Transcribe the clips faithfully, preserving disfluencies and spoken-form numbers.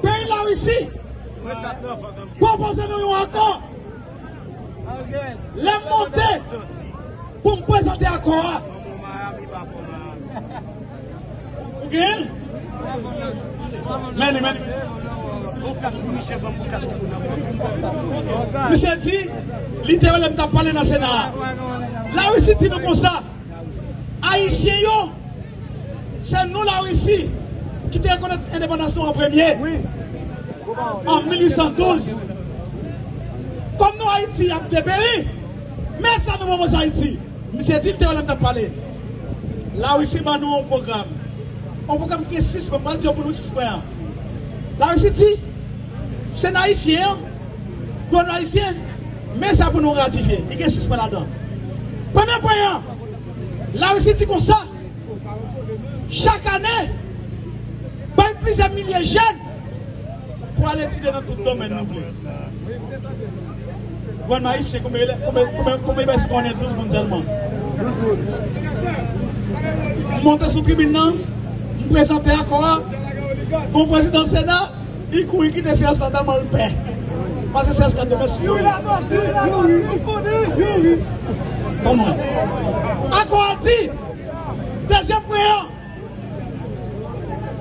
Peyi Larisi pwopoze nou yon akò. Lè m monte pou m prezante akò a, ou gen l? Men li, men li. Misye di, li te yo lè m t ap pale nan Sena a. Larisi di nou konsa, Ayisyen yo, se nou Larisi ki te rekonèt endepandans nou an premye, an mil uit san douz. Kòm nou Ayiti ap deperi, men sa nou pwopoze Ayiti. Misye di l te yo lè m t ap pale. Larisi ban nou yon pwogram. Yon pwogram ki gen sis pwen, m pral di yo pou nou sis pwen an. Larisi di, Sena ayisyen an, gouvènman ayisyen, men sa pou nou ratifye. Li gen sis pwen ladan. Premye pwen an, Larisi di konsa, chak ane, bay plizyè milye jèn pou al etidye nan tout domèn nou vle. Gouvènman ayisyen, konbyen, konbyen, konbyen, konbyen pèsonn konnen? Douz moun sèlman. M monte sou tribin nan, m prezante akò a, gon prezidan Sena, li kouri kite seyans la tèlman l pè. Pase seyans la demen si yo. Tann mwen. Akò a di, dezyèm pwen an,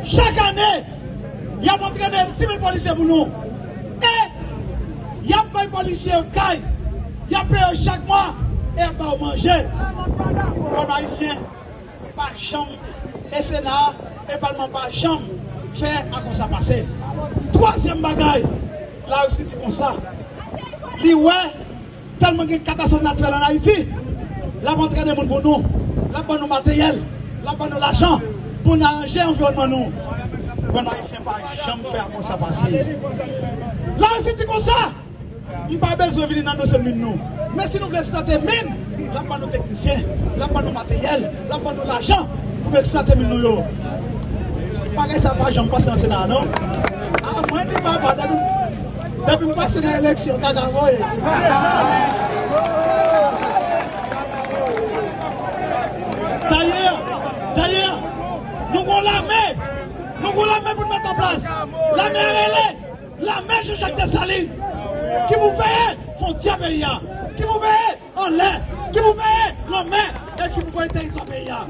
chak ane, y ap antrene dis mil polisye pou nou. E y ap bay polisye yo kay, y ap peye yo chak mwa, e y ap ba yo manje. Pèp ayisyen pa janm, e Sena a, e palman pa janm fè akò sa pase. Twazyèm bagay, Larisi di konsa, li wè tèlman gen katastwòf natirèl ann Ayiti, l ap antrene moun pou nou, l ap ban nou materyèl, l ap ban nou lajan pou n aranje anviwònman nou. Gouvènman ayisyen pa janm fè akò sa pase. Larisi di konsa, m pa bezwen vini nan dosye min nou. Men si nou vle eksplwate min, l ap ban nou teknisyen, l ap ban nou materyèl, l ap ban nou lajan pou nou eksplwate min nou yo. Bagay sa pa janm pase nan Sena a, non. A, mwen di papa, depi, depi m pase nan eleksyon, kaka voye. Dayè, dayè, nou gon lame, nou gon lame pou n met an plas. Lame a rele, lame Jean-Jacques Dessalines, ki pou veye fwontyè peyi a, ki pou veye anlè, ki pou veye lanmè, e ki pou veye teritwa peyi a.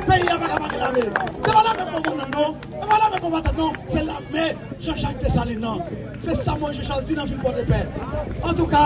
Peyi a pa ka pa gen lame. Se pa lame pou moun nan non, se pa lame pou patat non, se lame Jean-Jacques Dessalines nan. Se sa Moïse Jean Charles di nan vil Pòdepè. Antouka,